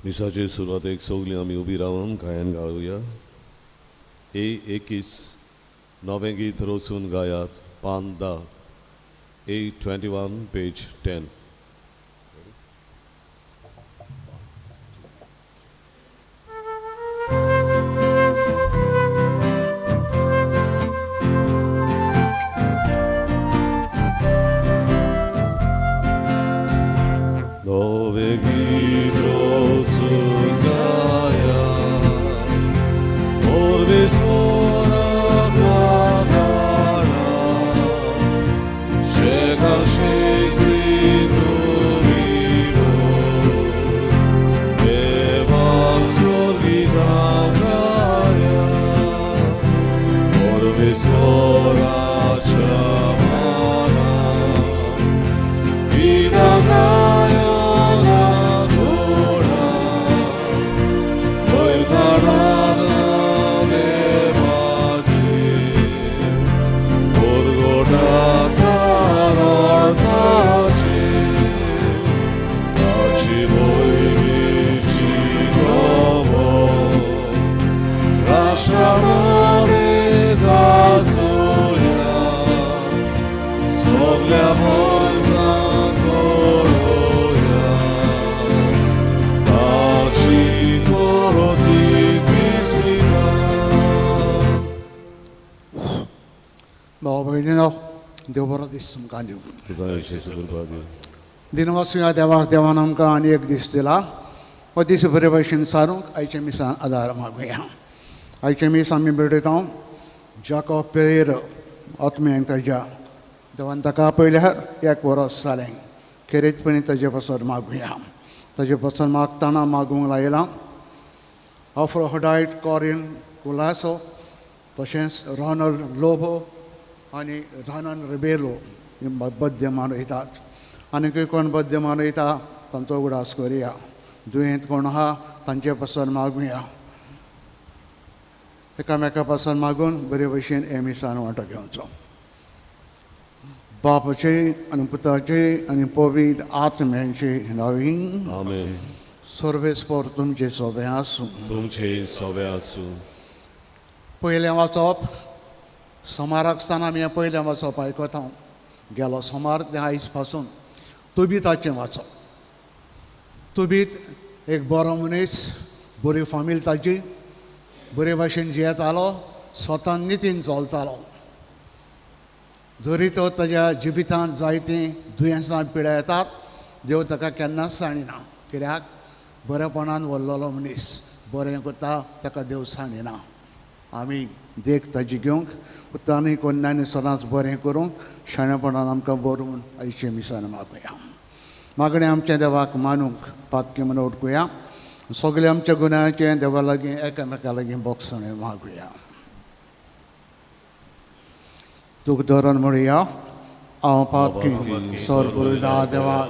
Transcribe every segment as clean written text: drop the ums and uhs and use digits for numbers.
मिसाचे सुरवातेक सगळीं आमी उबी रावन गायन गावया. ए 21 नवें गीत रचून गायात, पान 10, A 21 page 10. नवें गीत रचून गायात, परमेश्वराक वाखाणा, शेकान शेकरी तुमी हो, देवाक स्वर्गितां गायात, परमेश्वराच्या मानान गितां गायोना कोणा, वयताणान देवाचे, परगटा तारळताचे, ताची मोहिमेची खबर राष्ट्रामध्ये दासोया, सगल्या वर्सां कळोया, ताची कोरती विस्मिता. भाव भयणीनो, देव बरो दीस तुमकां दिवं. तुका यशस्वी कृपा दिवं. दिनवासुया देवाक, देवान आमकां आनी एक दीस दिला. हो दीस बरे भशेन सारूंक आयच्या मिसान आदार मागुया. आयचे मीस आमी भेटयता जाकोब पेर आत्म्यांक ताज्या. देवान ताका पयल्यार एक वरस जालें. खेरीतपणी ताजे पासत मागुया. ताजे पासत मागतना मागूंक लायलां अफ्रोहडायट कॉरीन कुलासो, तशेंच रॉनल्ड लोबो आनी रानन रिबेलो हे बद्य मानयतात. आनीकूय कोण बद्य मानयता तांचो उगडास करुया. दुयेंत कोण आहा तांचे पासून मागुया. एकामेका पासून मागून बरे भशेन हे मिसान वांटो घेवचो. बापाचे आनी पुताचे आनी पवित्र आत्म्याचे नांवी. आमेन. सर्वेस्पर तुमचे सोबें आसूं. तुमचे सोबे आसूं. पयलें वाचप, सोमाराक आसतना आमी हें पयलें वाचप आयकता. गेलो सोमार तें आयज पासून तुबिताचें वाचप. तुबीत एक बरो मनीस, बरी फामील ताजी, बरे भाशेन जियेतालो, स्वता नितीन चलतालो. जरी तो ताज्या जिवितांत जायतीं दुयेंसां पिड्या येतात, देव ताका केन्नाच सांडिना. कित्याक बरेपणान व्हरलेलो मनीस बरें करता, ताका देव सांडिना. आमी देख ताजी घेवंक उतानी कोन्नांनी सदांच बरें करूंक शाणेपणान आमकां बरोवन आयचे मिसान मागुया. मागणें आमच्या देवाक मानूंक पातकी म्हूण उडकुया. सगळे आमच्या गुन्यांचे देवा लागीं एकामेका लागीं बोगसणें मागुया. तुका धरून म्हणुया, हांव पातकी सर्वदा देवाक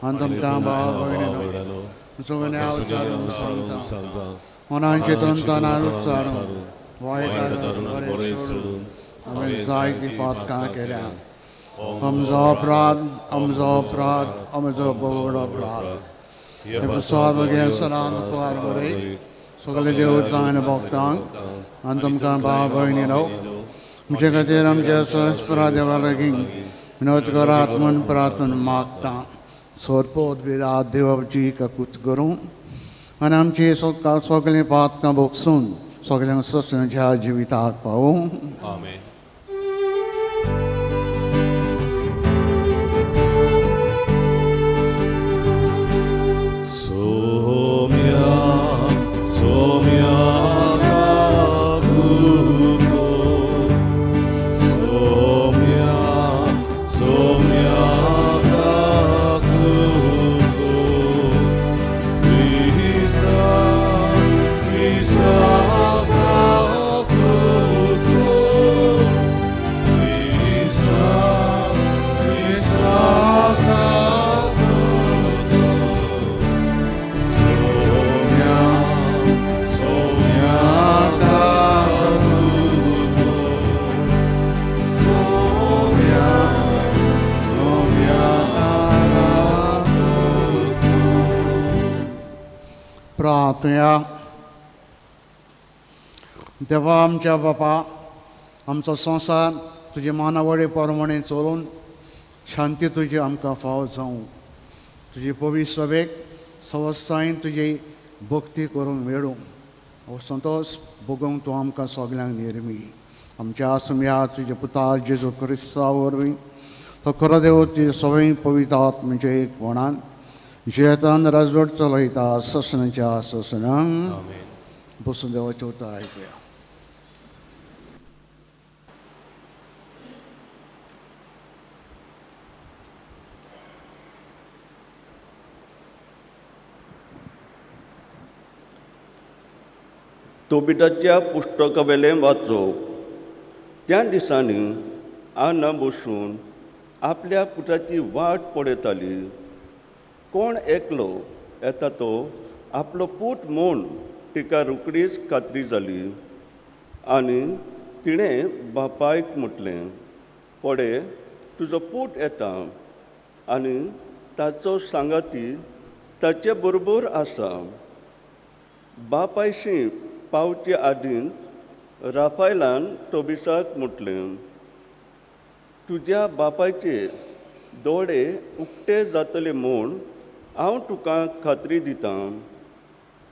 आनी तुमकां भाव भयणीनो सगळ्या उच्चारून सांगता, मनांचे तंतनान उच्चारून वायट बरें सोडून हांवें जायतीं पातकां केल्या. आमचो अपराध, आमचो अपराध, आमचो भोव अपराध. हे प्रसाद वगैरे सदां स्वार बरे सगळे देवतांक आनी भक्तांक आनी तुमकां भाव भयणीनो आमचे खातीर आमच्या सहस्रा देवा लागीं विनोद करात म्हूण प्रार्थना मागता. सोरपोत बिरात देवाची काकूत करूं आनी आमची सगळीं पातकां भोगसून सगळ्यांक ससच्या जिविताक पावूं. आमेन. सोम्या सोम्या काकुतो, सोम्या सोम्या काकुतो, क्रिस्ता क्रिस्ता काकुतो. प्रार्थुया. देवा आमच्या बापा, आमचो संवसार तुजे मानावळी प्रमाणे चलोवन शांती तुजी आमकां फावो जावं. तुजी पवित्र सभेक सवस्तायेन तुजी भक्ती करूंक मेळूं. हो संतोश भोगोवंक तूं आमकां सगल्यांक निर्मी. आमच्या आसुया तुजे पुता जेजू क्रिस्ता वरवीं तो खरो देव तुजे सगळीं पवित्र आत्म्याच्या एक म्हणान जियेतान राजवट चलयता ससनाच्या ससनांक. बसून देवाचें उतर आयकुया. तोबिटाच्या पुस्तकावेलें वाचप. त्या दिसांनी आना बसून आपल्या पुताची वाट पळयताली. कोण एकलो येता तो आपलो पूत म्हूण तिका रोखडीच खात्री जाली आनी तिणें बापायक म्हटलें, पळय तुजो पूत येता आनी ताचो सांगाती ताचे बरोबर आसा. बापायशी पावचे आदीं राफायलान टोबिसाक म्हटलें, तुज्या बापायचे दोळे उक्ते जातले म्हूण हांव तुका खात्री दितां.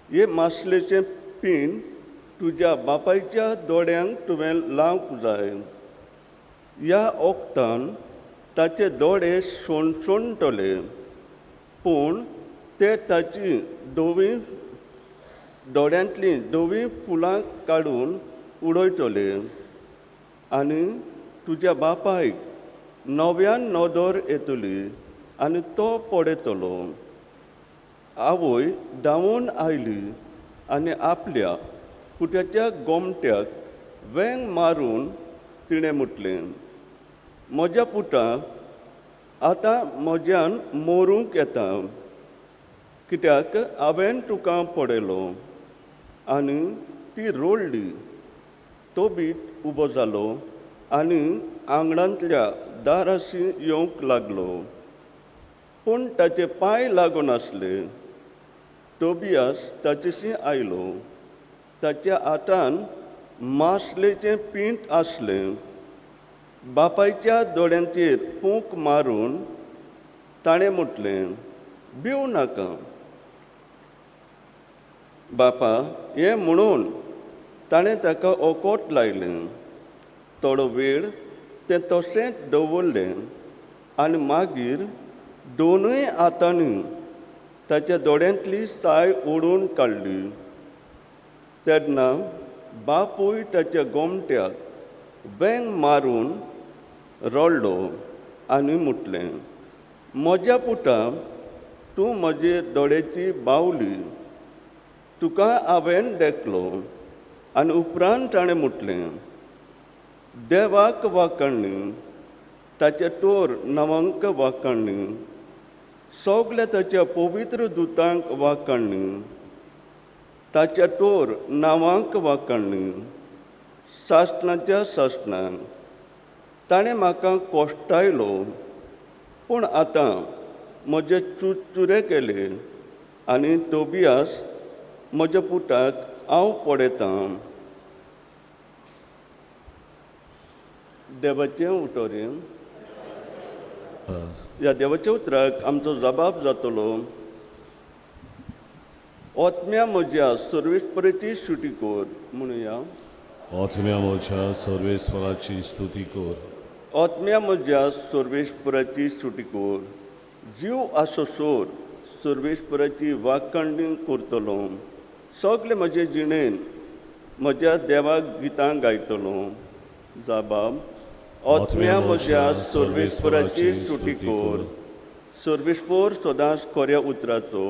हे मासलेचें पीन तुज्या बापायच्या दोळ्यांक तुवें लावंक जाय. ह्या वखदान ताचे दोळे सोणसोणटले, पूण ते ताची धवी दोळ्यांतलीं धवीं फुलां काडून उडयतले आनी तुज्या बापायक नव्यान नदर येतली आनी तो पळयतलो. आवय धांवून आयली आनी आपल्या पुताच्या गोमट्याक वेंग मारून तिणें म्हटलें, म्हज्या पुता, आतां म्हज्यान मरूंक येता, कित्याक हांवें तुका पळयलो. आनी ती रडली. तोबीत उबो जालो आनी आंगणांतल्या दाराशी येवंक लागलो, पूण ताचे पांय लागून आसले. टोबियास ताचेशी आयलो. ताच्या हातान मासलेचें पींट आसलें. बापायच्या दोळ्यांचेर फूंक मारून ताणें म्हटलें, भिवं नाका बापा. हें म्हणून ताणें ताका ओकोट लायलें. थोडो वेळ तें तशेंच दवरलें आनी मागीर दोनूय हातांनी ताच्या दोळ्यांतली साय ओडून काडली. तेन्ना बापूय ताच्या गोमट्याक वेंग मारून रडलो आनी म्हटलें, म्हज्या पुता, तूं म्हजे दोळ्याची बावली, तुका हांवें देखलो. आनी उपरांत ताणें म्हटलें, देवाक वाखाणणी, ताचे तोर नांवांक वाखाणणी, सगल्या ताच्या पवित्र दुतांक वाखाणणी, ताच्या तोर नांवांक वाखाणणी, सासणाच्या सासणाक. ताणें म्हाका कोश्टायलो, पूण आतां म्हजे चुरचुरे केले आनी टोबियास म्हज्या पुताक हांव पळयतां. देवाचें उतर. ह्या देवाच्या उतराक आमचो जबाब जातलो. आत्म्या म्हज्या सर्वेस्पराची स्तुती कर म्हणुया. आत्म्या म्हज्या सर्वेस्पराची स्तुती कर. आत्म्या म्हज्या सर्वेस्पराची स्तुती कर. जीव आसोसर सर्वेस्पराची वाखाणणी करतलो. सगळे म्हजे जिणेन म्हज्या देवाक गितां गायतलो. जबाब. आत्म्या म्हज्या सर्वेस्पराची स्तुती कर. सर्वेस्पर सदांच खऱ्या उतराचो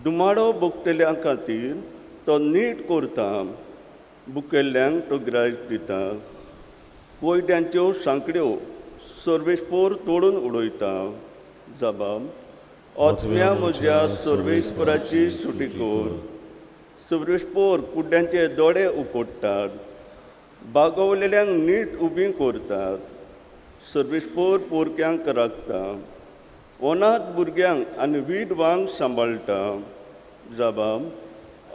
दुमाडो भोगतल्या खातीर तो नीट करता. बुकेल्ल्यांक तो ग्रायज दिता. कोयट्यांच्यो सांकड्यो सर्वेस्पर तोडून उडयता. जबाब. आत्म्या म्हज्या सर्वेस्पराची स्तुती कर. सर्वेस्पर कुड्ड्यांचे दोळे उकोडटात, बागवलेल्यांक नीट उबी करतात. सर्वेस्पर पोरक्यांक राखता, अनाथ भुरग्यांक आनी विधवांक सांबाळटा. जबाब.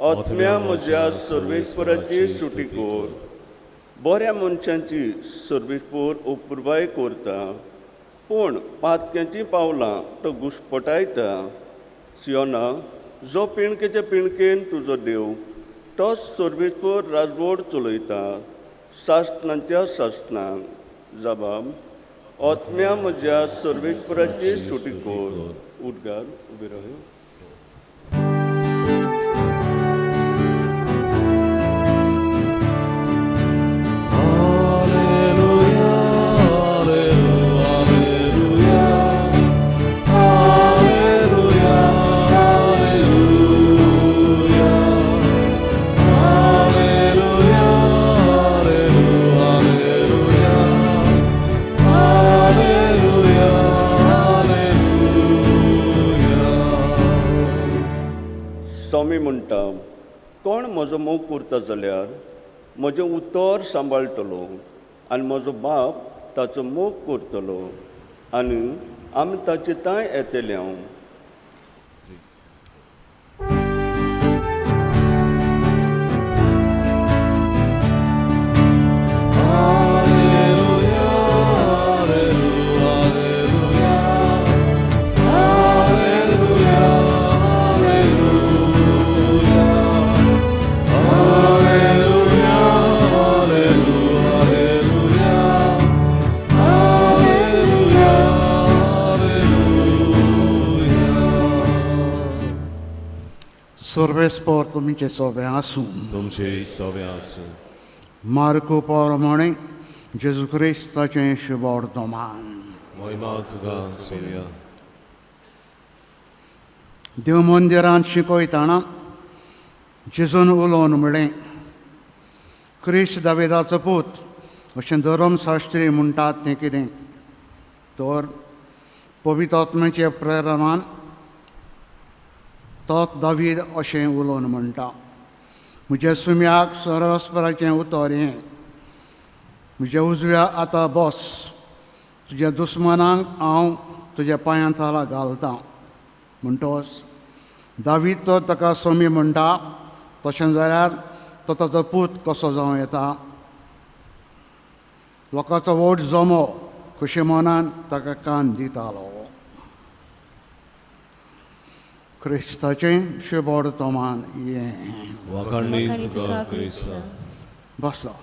आत्म्या म्हज्या सर्वेस्पराची स्तुती कर. बऱ्या मनशांची सर्वेस्पर अपुरबाय करता, पूण पातक्यांचीं पावलां तो घुस्पटायता. सियोना, जो पिणकेचे पिणकेन तुजो देव, तोच सर्वेस्पर राजवट चलयता सासणांच्या सासणांक. जबाब, आत्म्या म्हज्या सर्वेस्पराची स्तुती कर. उद्गार उबे राव. स्वामी म्हणटा, कोण म्हजो मोग करता जाल्यार म्हजें उतर सांबाळटलो आनी म्हजो बाप ताचो मोग करतलो आनी आमी ताचे तांय येतले. हांव सर्वेस्पर तुमचे सोबे आसूं. तुमचे सोबे आसूं. मार्कू प्रमाणे जेजू क्रिस्ताचें शुभवर्तमान. महिमा तुका सोबया. देव मंदिरांत शिकयतना जेजून उलोवन म्हळें, क्रिस्त दाविदाचो पूत अशें धर्मशास्त्री म्हणटात तें कितें? तर पवित्र आत्म्याचे प्रेरणान तो दावीद अशें उलोवन म्हणटा, म्हज्या सुम्याक सर्वेस्पराचें उतर हें, म्हज्या उजव्या आतां बस, तुज्या दुस्मानांक हांव तुज्या पांयां थाला घालतां. म्हणटोच दावीद तो ताका स्वामी म्हणटा, तशें जाल्यार तो ताचो पूत कसो जावं येता? लोकांचो व्हड जमो खुशी मनान ताका कान दितालो. क्रिस्ताचें शुभवर्तमान हें. वाखाणणी तुका क्रिस्ता. बसलो.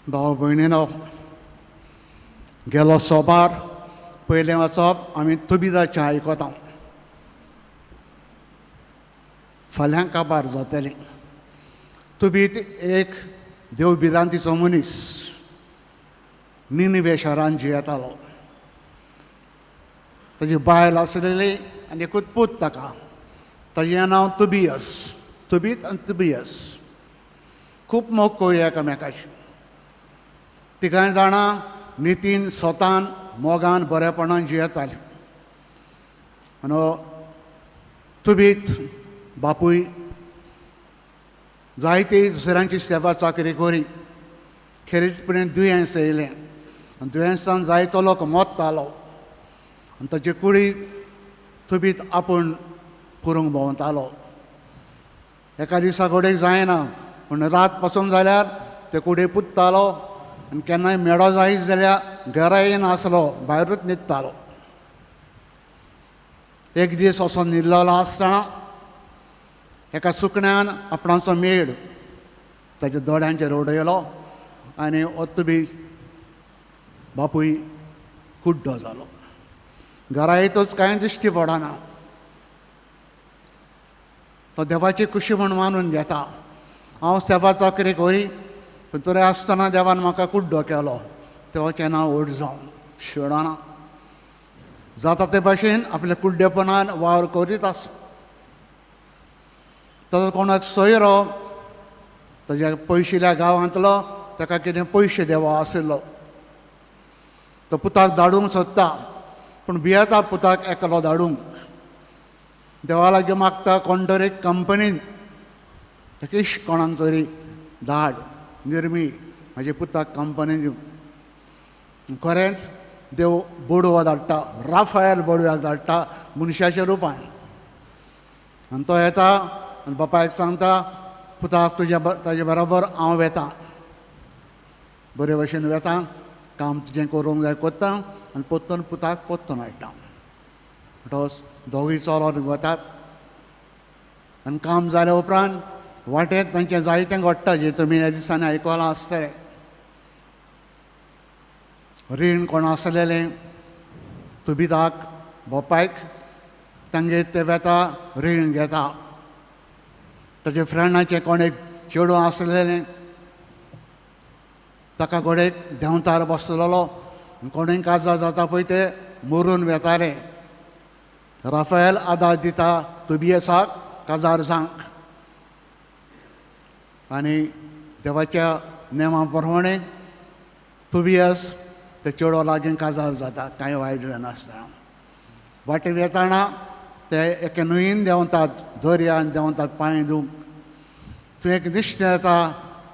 भाव भयणीनो, गेलो सोबार पयलें वचप आमी तुबिदाचें आयकता. फाल्यां काबार जातलें. तुबीत एक देव भिरांतीचो मनीस निनिवे शारान जियेतालो. ताजी बायल आसलेली आनी एकूच पूत ताका. ताजें नांव तुबियस. तुबीत आनी तुबियस खूब मोग करूया एकामेकाची. तिगांय जाणां नितीन स्वतान मोगान बरेपणान जियेताली. आनी तुबीत बापूय जायती दुसऱ्यांची सेवा चाकरी करी. खेरीतपणे दुयेंस येयलें आनी दुयेंसान जायतो लोक मोत्तालो आनी ताची कुडी तुबीत आपूण पुरूंक भोंवतालो. एका दिसा घोडेक जायना पूण रात पसून जाल्यार ते कुडी पुत्तालो आनी केन्नाय मेडो जायत जाल्यार घरा येनासलो, भायरूच न्हिदतालो. एक दीस असो न्हिदलेलो आसतना एका सुकण्यान आपणाचो मेड ताच्या दोळ्यांचेर उडयलो आनी तुबी बापूय कुड्डो जालो. घरा येतच कांय दिश्टी पडना. तो देवाची खुशी म्हूण मानून घेता. हांव सेवा चाकरी करी पूण तरी आसतना देवान म्हाका कुड्डो केलो. देवाचें नांव व्हड जावं शेणना. जाता ते भाशेन आपल्या कुड्डेपणान वावर करीत आसा. ताजो कोणाक सोयरो ताज्या पयशिल्ल्या गांवांतलो ताका कितें पयशे देवा आशिल्लो. तो पुताक धाडूंक सोदता पूण भियेता पुताक एकलो धाडूंक. देवा लागीं मागता कोण तरी कंपनीन इश्ट कोणाक तरी धाड निर्मी म्हाजे पुताक कंपनी दिवंक. खरेंच देव बोडवा धाडटा, राफायल बोडव्याक धाडटा मनशाच्या रुपान. आनी तो येता आनी बापायक सांगता पुताक तुज्या ताजे बरोबर हांव वेता, बरे भशेन वेता, काम तुजें करूंक जाय करता आनी परतून पुताक परतून हाडटा. म्हणटकच दोगूय चलोन वतात आनी काम जाल्या उपरांत वाटेंत तांचें जायतें घडटा जें तुमी ह्या दिसांनी आयकलां आसतलें. रीण कोण आसलेलें तुबिताक बापायक तांगेर ते वेता रीण घेता. ताजे फ्रेंडाचें कोण एक चेडूं आसलेलें ताका घोडेक देंवतार बसलेलो, कोणूय काजार जाता पळय ते मरून वेताले. राफायल आदार दिता तुबियसाक काजार जावंक आनी देवाच्या नेमा प्रमाणे तुबियस ते चेडो लागीं काजार जाता, कांय वायट जायनासतना. वाटेर येतना ते एके न्हंयेन देंवतात, दर्यान देंवतात पांय धुवंक. थंय एक दिश्ट येता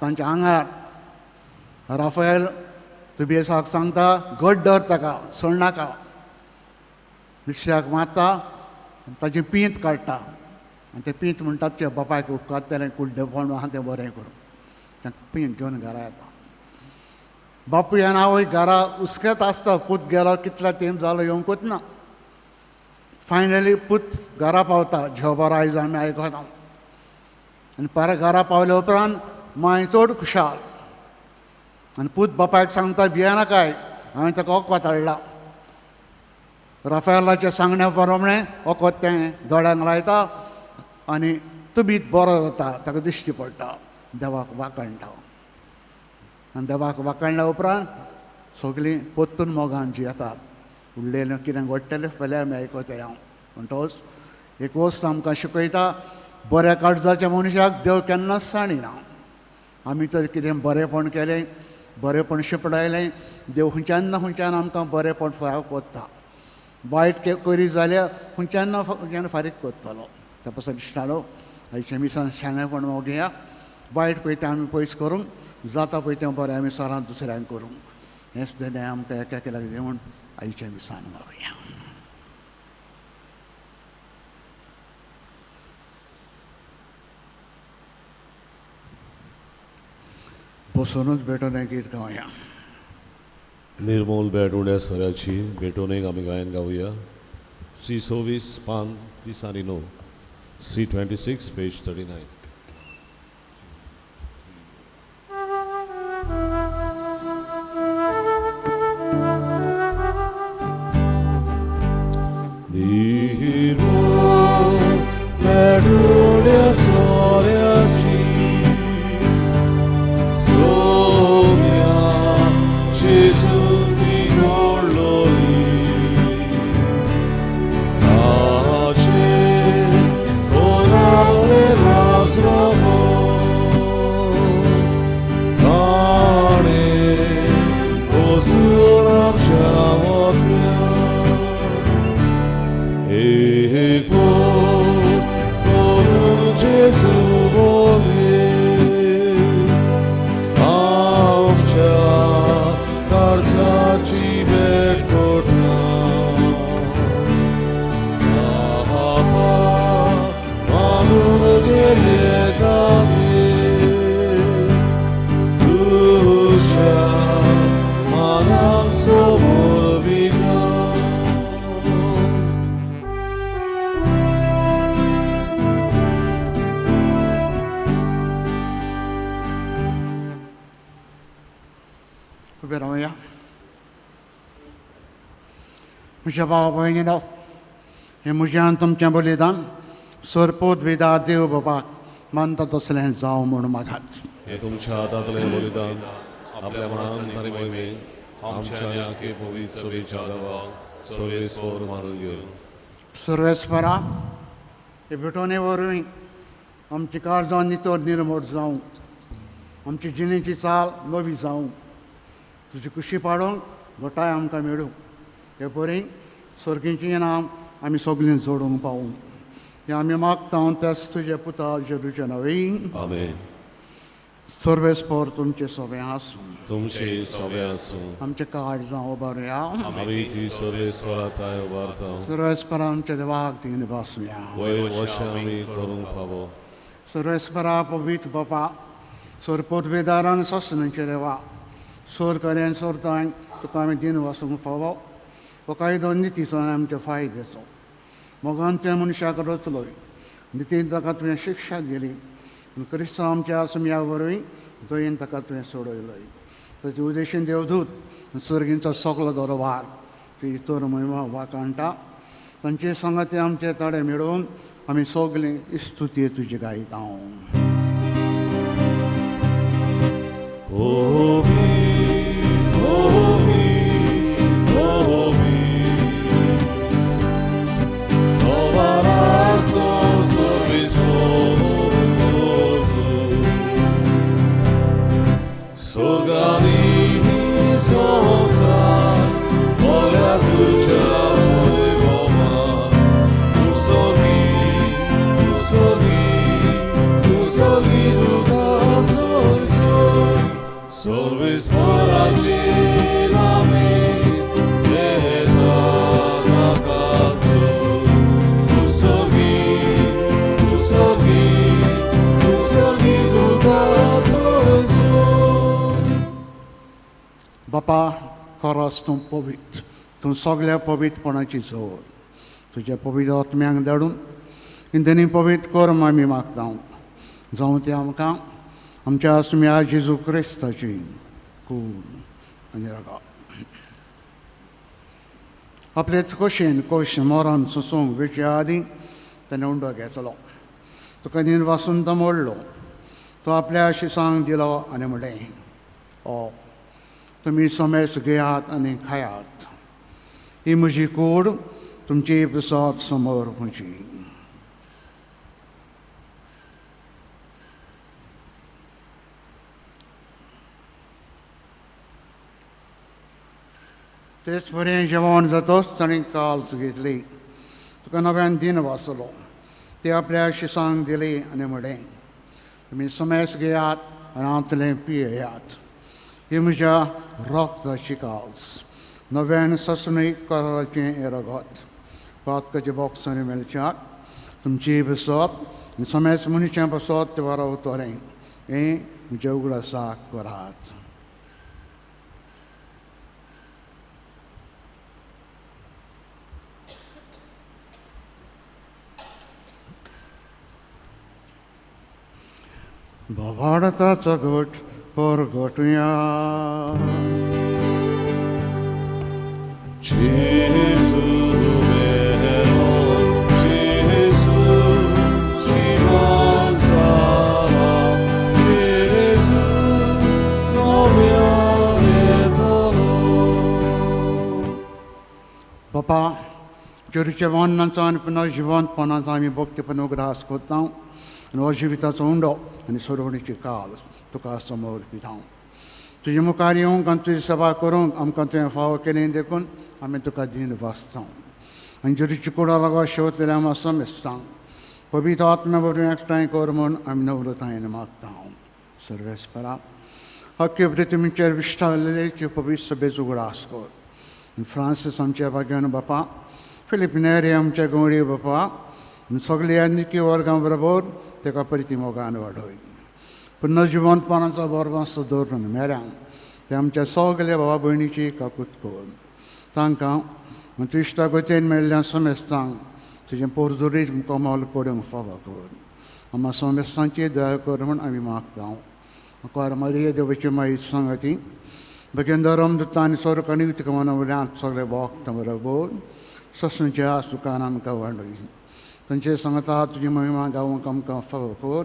तांच्या आंगार. राफायल तुबियसाक सांगता घट धर ताका, सोडनाका. निश्चयाक मारता, ताची पींत काडटा आनी तें पींत म्हणटात ते बापायक उपकारतलें कुड्डेपण आहा तें बरें करूं. तें पींत घेवन घरा येता. बापूय आनी आवय घरा हुस्क्यात आसता, पूत गेलो कितलो तेंप जालो येवंकूच ना. फायनली पूत घरा पावता, झोबर आयज आमी आयकता. आनी परत घरा पावल्या उपरांत मांय चड खुशाल आनी पूत बापायक सांगता भियेनाकाय, हांवें ताका वखद हाडला. राफायलाच्या सांगण्या प्रमाणें वखद तें दोळ्यांक लायता आनी तुबीत बरो जाता, ताका दिश्टी पडटा, देवाक वाखाणटा. आनी देवाक वाखाणल्या उपरांत सगळीं परतून मोगान जियेतात. उरलेलें कितें घडटलें फाल्यां आमी आयकतले हांव. म्हणटकच एक वस्त आमकां शिकयता, बऱ्या काळजाच्या मनशाक देव केन्नाच सांडिना. आमी तर कितें बरेंपण केलें, बरेंपण शिंपडायलें, देव खंयच्यान ना खंयच्यान आमकां बरेंपण फारीक करता. वायट करी जाल्यार खंयच्यान ना खंयच्यान फारीक करतलो. त्या पासत इश्टालो आयच्या मिसान शाणेपण मागया, वायट पळय तें आमी पयस करूंक जाता पळय तें बरें आमी सरांत दुसऱ्यांक करूंक. हें सुद्दां आमकां एका एकाक म्हूण आयच्या मिसान मागया. बसुनूच भेटोवन गीत गावया. निर्मोल भेटवण्या सराची भेटवणेक आमी गायन गावया. सी 26 पान 39, सी 26 पेज 39. निर्मोल भेटवण्या सऱ्याची म्हज्या भाव भयणीनो, हें म्हजें आनी तुमचें बलिदान सोरपोत विदा देव बाबाक मानता तसलें जावं म्हूण मागात. हें तुमच्या हातांतलें बलिदान आपल्या महान आनी मोहिमेन आमच्या आनी पवित्र सभेच्या देवाक सर्वेस्पर मानून घेवन. सर्वेस्परा हे भेटवणे वरवीं आमची काळजां नितळ निर्मोट जावं, आमची जिणेची चाल नवी जावं, तुजी कुशी पाडूंक घटाय आमकां मेळूं. हे बरीं सर्गीचीं इनाम आमी सगळीं जोडूंक पावूं. हें आमी मागता तेच तुजे पुता जेजूच्या नांवान. आमेन. सर्वेस्पर तुमचे सोबे आसूं. तुमचे सोबे आसूं. आमचे काळजां उबारुया. आमी ती सर्वेस्परा थांय उबारता. सर्वेस्परा आमच्या देवाक दिन बसुया. वयर वशें आमी करूंक फावो. सर्वेस्परा पवित्र बापा सोर पोदवेदारान सोसनांचे देवा सोर करेन सोरताय तुका आमी दिन वसूंक फावो. हो कायदो नितीचो आनी आमच्या फायद्याचो. मोगान तुवें मनशाक रचलोय, नितीन ताका तुवें शिक्षा दिली, क्रिस्तांव आमच्या आसम्या वरवीं दयेन ताका तुवें सोडयलोय. ताचे उदेशीन देवदूत सर्गींचो सगलो दरबार तुजी तर महिमा वाखाणटा. तांचे सांगाते आमचे ताडे मेळोवन आमी सगळीं स्तुती तुजी गायता. बापा खरोच तूं पवित्र, तूं सगळ्या पवित्रपणाची जोड. तुज्या पवित्र आत्म्यांक धाडून इंदनी पवित्र कर आमी मागता. जावं तें आमकां आमच्या आसम्या जेजू क्रिस्ताची कूड आनी रागा. आपलेच कशेन कोश मरण सोसूंक वेच्या आदीं ताणें उंडो घेतलो. तुका दिन वासून तो मोडलो. तो आपल्या शिसांक दिलो आनी म्हणलें, ओ तुमी समेस घेयात आनी खायात. ही म्हजी कूड तुमची प्रसाद समोर म्हजी. तेच बरें जेवण जातच ताणें काल्स घेतली. तुका नव्यान दिन वाचलो. ते आपल्या शिसांक दिली आनी म्हणलें, तुमी समेस घेयात आनी हांतलें पियेयात. ही म्हज्या रक्ताची काल्स, नव्यान ससणीक कराराचें हें रगत. पातकाच्या बॉक्सांनी मेळच्यात तुमची बसप समेस मनशां बसत ते वारावतलें हें म्हज्या उगडासाक करात. भावार्थाचो घट परगटुया. जेजू मेरो, जेजू जिवन जाला, जेजू नव्यान येतलो. बापा चोरीच्या वन्नांचो आनी पुनः जिवंतपणाचो आमी भक्तीपण उगडास करता आनी हो जिविताचो उंडो आनी सोडवणीची काल तुका समोर पिता. तुजे मुखार येवंक आनी तुजी सेवा करूंक आमकां तुवें फावो केली देखून आमी तुका दिन वाचता. आनी जेरूची कुडा लागो शेवतल्या आमी समेस्ता पवित्र आत्म्या वरवीं एकठांय कर म्हूण आमी नम्रतायेन मागता. सर्वेस्परा हक्की पृथ्वीचेर विश्ठावलेले पवित्र सभेचो उगडास कर. फ्रांसीस आमच्या भाग्यान बापा, फिलीप नेरी आमच्या गवळी बापा, सगळ्या निकी वर्गां बरोबर ताका परती मोगान वाडय. पुनर्जिवंतपणाचो बरबास दवरून मेऱ्यांक ते आमच्या सगल्या भावा भयणीची काकूत कर. तांकां तुश्टा गतीन मेळ्ळ्या समेस्तांक तुजें पोरजोरीत कमल पडूंक फावो कर. आमकां समेस्तांची दया कर म्हूण आमी मागता. कुवार मारिया देवाची माई सांगाती भगेंदरम दुता आनी सोरकांनी तुका सगळे भक्त बरोबर ससुच्या सुखान आमकां वाडय. तांचे सांगता तुजी महिमा गावंक आमकां फावो कर.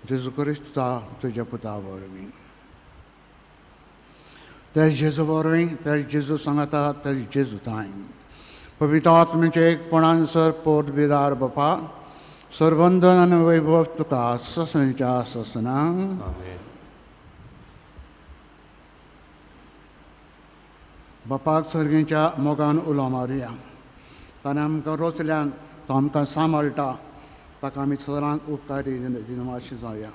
जेजू क्रिस्ता तुज्या पुता वरवीं. त्याच जेजू वरवीं, त्याच जेजू सांगता, त्याच जेजू ताय पवित्र आत्म्याचे एकपणान सर पोट बिदार बापा सरबंधन आनी वैभव तुका ससनच्या ससना. बापाक सर्गीच्या मोगान उलो मारुया. ताणें आमकां रोचल्यान तो आमकां सांबाळटा. ताका आमी सदांच उपकारी दिनवाशी जावया.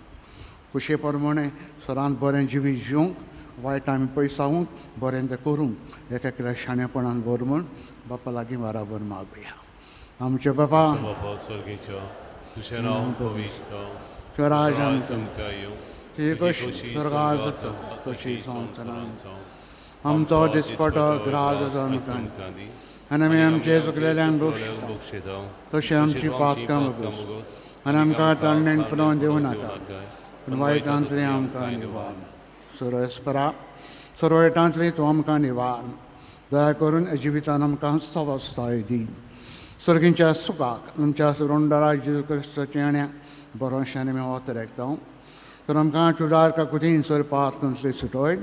खुशे प्रमाणे सरांत बरें जिवीत जिवंक वायट आमी पयसावंक बरें तें करूंक एक एकल्या शाणेपणान भर म्हूण बापा लागीं बराबर मागुया. आमचे बापा स्वर्गीच्या तुजें नांव पवित्र जावं, तुजें राज आमकां येवं, तुजी खोशी स्वर्गांत जाता तशी संवसारांत जावं. आमचो दिसपटो ग्रास आमकां दी आनी आमी आमचे चुकलेल्यांक बक्षिता तशें आमची पातकां भोगस आनी आमकां ताणें पुनोवन दिवं नाका पूण वायटांतली आमकां निवार. सुरेस्परा सर्वयटांतली तूं आमकां निवार. दया करून जिवितान आमकां सवस्ताय दी. सर्गींच्या सुखाक आमच्या सुरोंडरा जेजू क्रिस्ताच्या येण्या बरोशांनी आमी वतरेकता तर आमकां चुडार काकुतीन सर पातकांतली सुटोय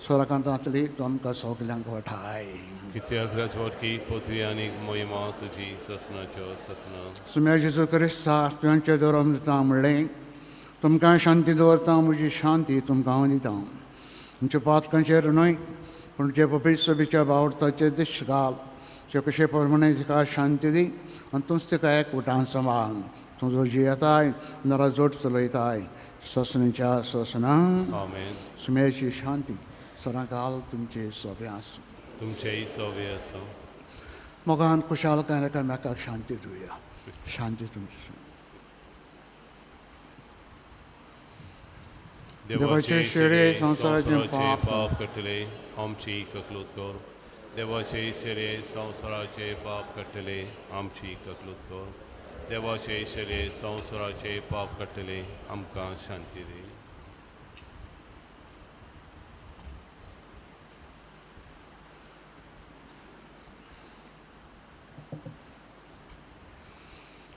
स्वराकांतांतली तूं आमकां सगल्यांक वठाय. कित्याक राजवटकी पृथ्वी आनी महिमा तुजी ससनाच्यो ससना. सुम्या जेजू क्रिस्ता तुमचे दवरून दिता म्हणलें तुमकां शांती दवरता म्हजी शांती तुमकां हांव दिता. तुमच्या पातकांचेर न्हय पूण जे पवित्र सभेच्या बावडताचेर दिश्ट घाल जे कशे प्रमाणे तिका शांती दी आनी तूंच तिका एक उठान सांबाळ. तुजो जियेताय नरा जोड चलयताय ससनेच्या ससना. सुमेची शांती सदांकाल तुमचे सोबे आसूं. तुमचेय सोबे आसूं. मोगान खुशालकाय एकामेकाक शांती दिवया. शांती तुमची. देवाचे शेळे संवसाराचे पाप काडटले आमची ककलूत कर. देवाचे शेळे संवसाराचे पाप काडटले आमची ककलूत कर. देवाचे शेळे संवसाराचे पाप काडटले आमकां शांती दी.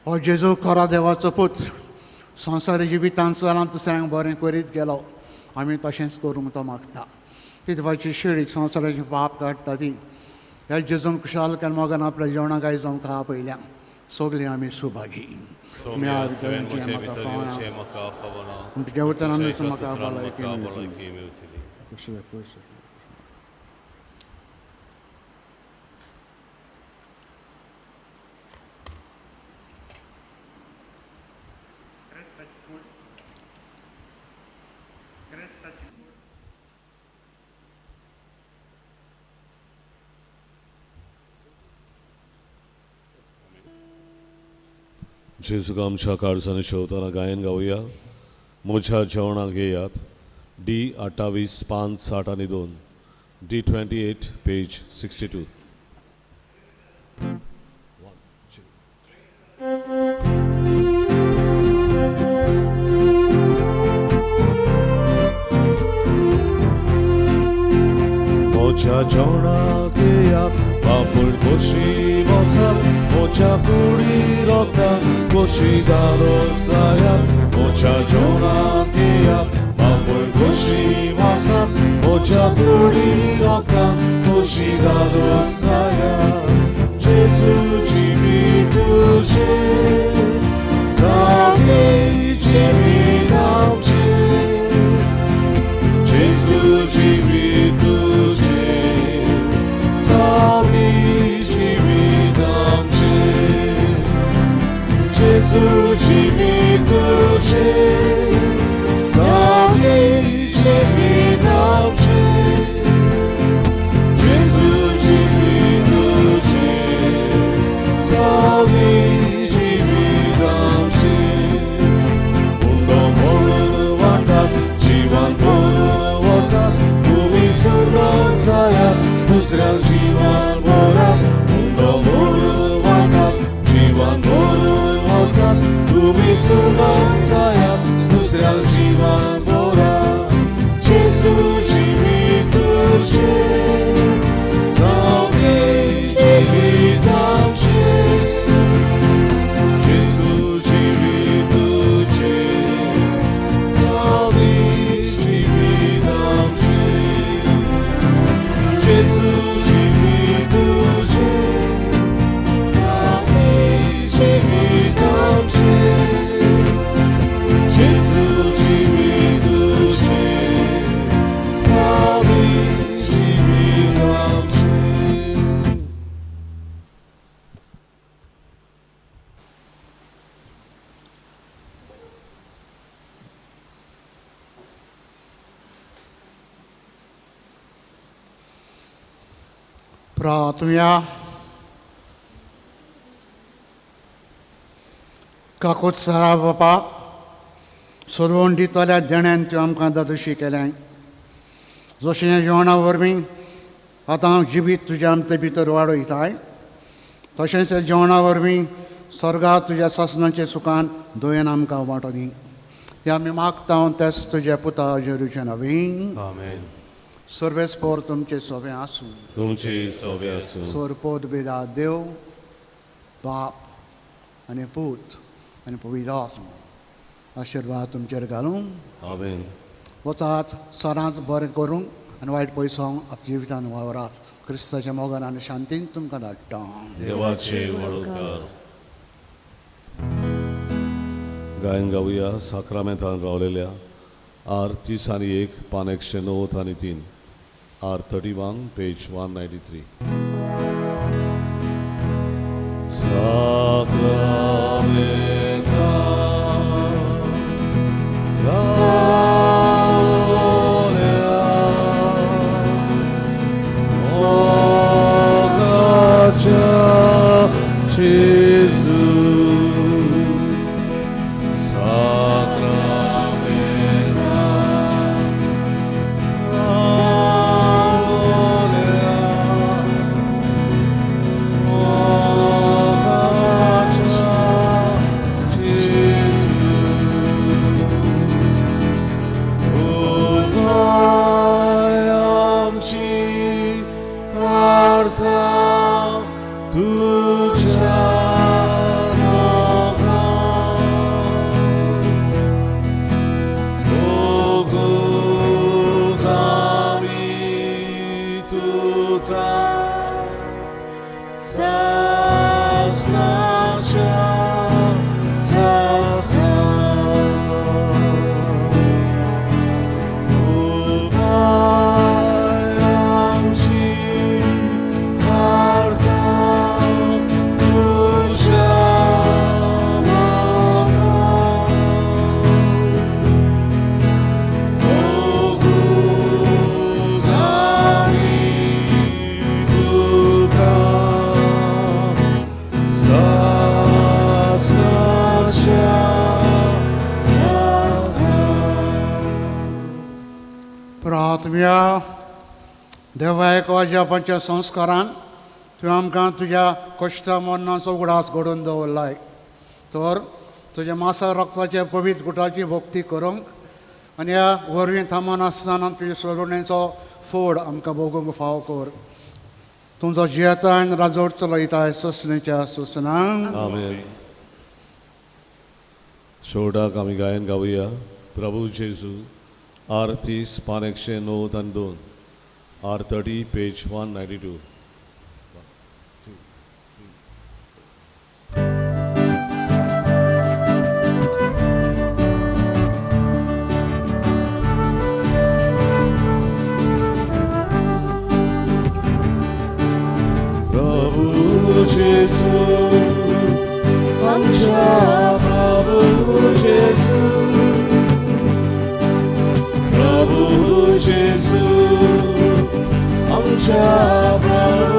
हो जेजू खरो देवाचो पूत संवसारी जिवितान चलान दुसऱ्यांक बरें करीत गेलो. आमी तशेंच करूंक तो मागता. ती देवाची शेळी संवसाराचे पाप काडटा ती ह्या जेजून खुशालकान मोगान आपल्या जेवणाक आयज आमकां आपयल्या. सगळीं आमी सुभागी. जेवतना म्हाका भलायकी मेळटली. जेजूक आमच्या काळजांनी शेवताना गायन गावया. म्हज्या जेवणाक येयात. डी 28 5 60 आनी 2 डी 28 पेज 62. 1 2 3. म्हज्या जेवणाक येयात बापूण कशी बसात म्हज्या कुडी रोखता कशी घालो जायात. म्हज्या जेवणाक येयात बापूण कशी बसात म्हज्या कुडी रोखता कशी घालो जायात. जेजू जिवीत तुजें जागे जिवीत आमचें. जेजू जिवीत तुजें जागे जिवीत आमचें. जेजू जिवीत तुजें जागे जिवीत आमचें. जेजू जिवीत तुजें जागे जिवीत आमचें. उंडो म्हणून वाटात जिवान भरून वचात तुमी चुडोन जायात दुसऱ्यांक जिवान भरात. उंडो म्हणून वाटात जिवान भरून वचात तुमी चुडोन जायात दुसऱ्यांक जिवान भरात. जेजू जिवीत तुजें जागे जिवीत आमचें. जेजू जिवीत तुजें जागे जिवीत आमचें. जेजू जिवीत तुजें जागे जिवीत आमचें. प्रार्थुया. काकूत सरा बापा, सोडवण दितल्या देण्यान त्यो आमकां दादोशी केलें, जशें जेवणा वरवीं आतां जिवीत तुज्या आमचे भितर वाडयताय, तशेंच जेवणा वरवीं स्वर्गात तुज्या सासणाचे सुखान दयेन आमकां वांटो दी. हे आमी मागता तेच तुज्या पुता जेरूचे नवीन. आमेन. सर्वेस्पोर तुमचे सोबें आसूं. तुमचे सोबें आसूं. सोरपोत बेदा देव बाप आनी पूत आनी पवित्र आसूं आशिर्वाद तुमचेर घालूं. आमेन. वचात सदांच बरें करूंक आनी वायट पयसो आपल्या जिवितान वावरात. क्रिस्ताच्या मोगान आनी शांतीन तुमकां धाडटा. देवाचे व्हड. गायन गावया साक्रामेंतान रावलेल्या आर 30 आनी 1 पान 109 आनी 3, आर 31 पेज 193. देवा एकाच्या संस्कारान तुवें आमकां तुज्या कश्ट मरणाचो उगडास घडोवन दवरलाय, तर तुज्या मासा रक्ताच्या पवित्र गुटाची भक्ती करूंक आनी ह्या वरवीं थांबनासतना तुज्या सोडवणेचो फोड आमकां भोगूंक फाव कर. तुमचो जियेता आनी राजवट चलयता सोसणेच्या सोसणांक. आमेन. शेवटाक आमी गायन गावया प्रभू जेजू आर 30 पान 109 आनी 2, आर 30 पेज 192. प्रभू जेजू आमच्या प्रभू जेजू, प्रभू जेजू आमच्या प्रभू